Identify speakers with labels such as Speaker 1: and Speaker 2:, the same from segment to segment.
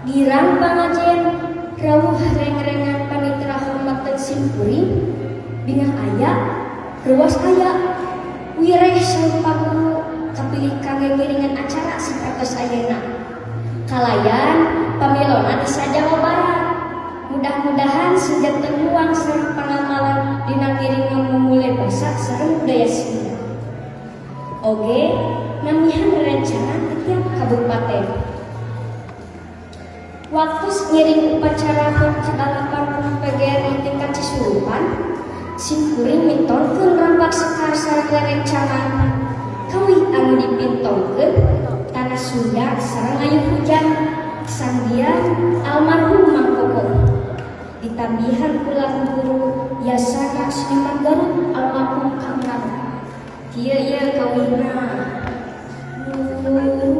Speaker 1: Girang pangajen rawuh reng-rengan panitra hormaten simkuring, bingah aya, ruas aya, wireh saur Pak Guru kapilih kangge ngiringan acara sapertos ayeuna. Kalayan pamilona di Jawa Barat. Mudah-mudahan janten luang sareng pangamalan dina ngiringan memulai basa sareng budaya Sunda. Oge, namihan rencana di tiap kabupaten. Waktu ngiring upacara HUT ke-80 PGRI tingkat Cisurupan, simkuring mintonkeun rampak sekar sareng rerencangan. Kawih anu dipintonkeun Tanah Sunda sareng Ayu Hujan sangdian almarhum Mang Koko. Ditambihan ku lagu guru Yasana Seniman Garut almarhum Kang Rano. Kieu ieu kawihna. Guru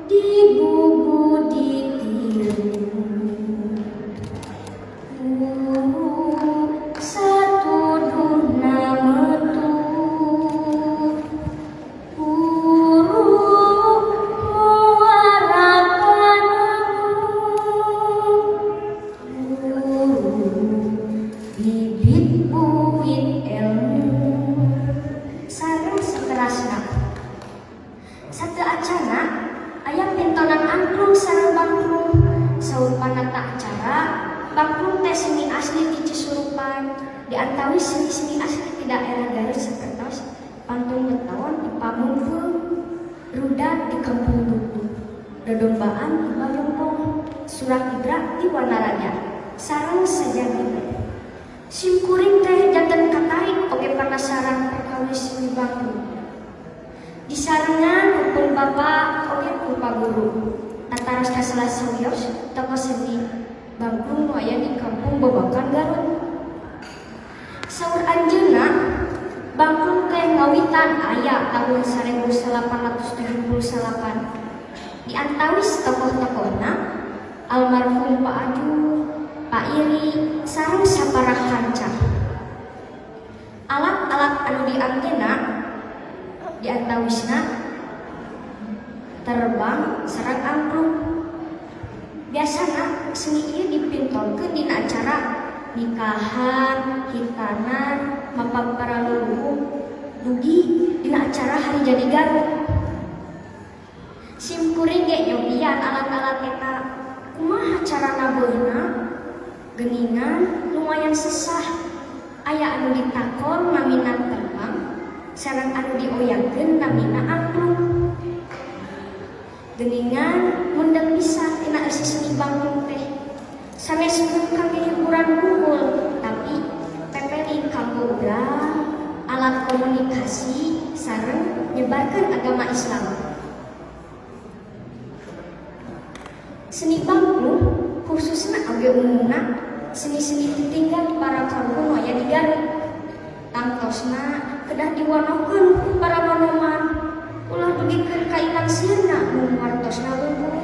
Speaker 1: digugu ditiru, guru satuduhna metu, guru muara panemu, guru bibit buwit ilmu, sareng saterasna. Sateuacanna aya pintonan angklung sareng bangklung. Saur panata acara, bangklung teh seni asli ti Cisurupan, di antawis seni-seni asli ti daerah Garut sapertos pantun beton di Pamumpung, rudat di Kampung Dukduk, dodombaan di Bayongbong, surak ibra di Wanaraja, sareng sajabina. Simkuring teh janten katarik oge penasaran perkawis seni bangklung. Disarengan pun bapak oge pun pak guru. Tataros ka salah sawios tokoh seni bangklung nu aya di Kampung Babakan, Garut. Saur anjeunna, bangklung teh ngawitan aya tahun 1878. Di antawis tokoh-tokohna almarhum Pak Aju, Pak Iri, sareng sapara kanca. Alat-alat anu dianggena di antawisna terbang sareng angklung. Biasana seni ieu dipintonkeun dina acara nikahan, hitanan, mapag para leluhur, dugi dina acara hari jadi Garut. Simkuring ge nyobian alat-alat eta. Kumaha cara nabeuna? Geningan lumayan sesah. Aya anu ditakon namina terbang, sareng anu dioyagkeun namina angklung. Geningan mundeng pisan tina eusi seni bangklung teh. Sanes mung kangge hiburan wungkul, tapi pepeli kanggo urang alat komunikasi sareng nyebarkeun agama Islam. Seni bangklung khususna oge umumna seni-seni titinggal para karuhun nu aya di Garut. Tangtosna kedah diwanohkeun ku para nonoman, ulah dugikeun ka ilang sirna mung wartosna wungkul.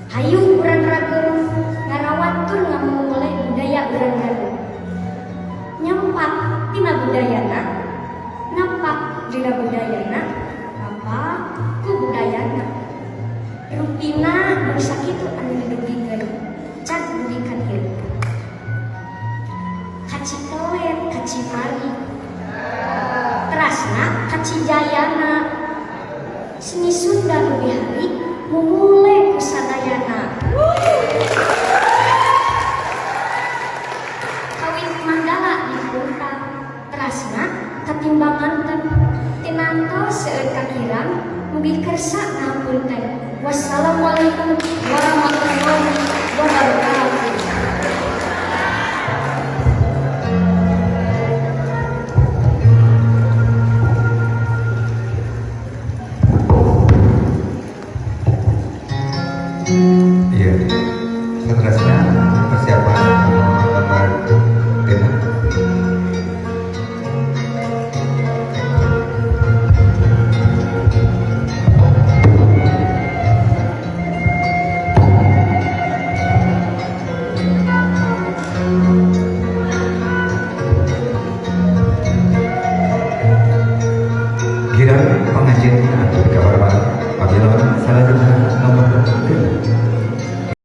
Speaker 1: Hayu urang ragem ngarawat tur ngamumule budaya urang Garut. Nyampak tina budayana, napak dina budayana, napak ku budayana. Rupina mung sakitu anu didugikeun, can dugi ka dieu. Ka Cikelet, ka Cimari, terasna ka Cijayana. Seni Sunda nu bihari mumule.